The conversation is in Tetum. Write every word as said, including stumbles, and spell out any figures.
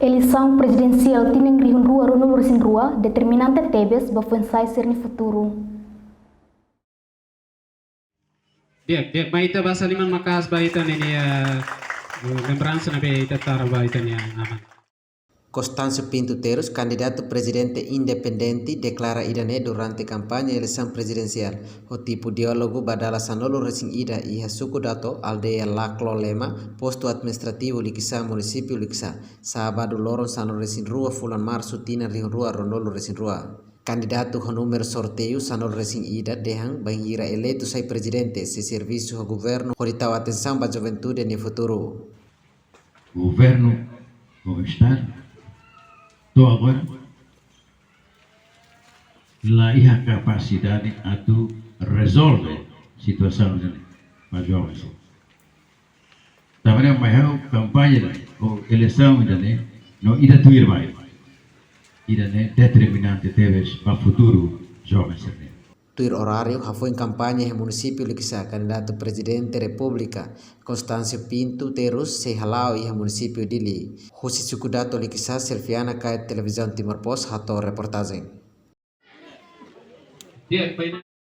Eleisaun prezidensiál tinan rihun rua ruanulu resin rua determinante tebes ba foin-sa'e sira-nia futuru. Di'ak, di'ak, mai ita basa liman maka'as ba ita-nia, eh, lembransa ne'ebé ita tara ba ita-nia aman. Constâncio Pinto Terros, kandidatu prezidente independente, deklara ida-ne'e durante kampaña eleisaun prezidensiál, ho tipu diálogu ba dala sanulu resin ida iha suku Dato, aldeia Laclo Lema, postu administrativu Likisá, munisípiu Likisá, sábadu loron sanulu resin rua fulan Marsu tinan rihun rua ruanulu resin rua. Kandidatu ho númeru sorteiu sanulu resin ida dehan bainhira eleitu sai prezidente sei servisu ho governu hodi tau atensaun ba juventude nia futuru. Governu, governu estadu, to'o agora la iha kapasidade atu rezolve situasaun ne'e ba joven sira. Tanba ne'e mai ha'u kampaña ida-ne'e, ou eleisaun ida-ne'e, no ida tuir mai. Ida-ne'e determinante tebes ba futuru joven sira-ne'e. Tuir oráriu hafoin kampaña iha munisípiu Likisá, kandidatu prezidente Repúblika, Constâncio Pinto Terros, sei hala'o iha munisípiu Dili. Husi suku Dato Likisá, Selfiana Kait, Televizaun Timor Post, hato'o reportajen. Di'ak, pai.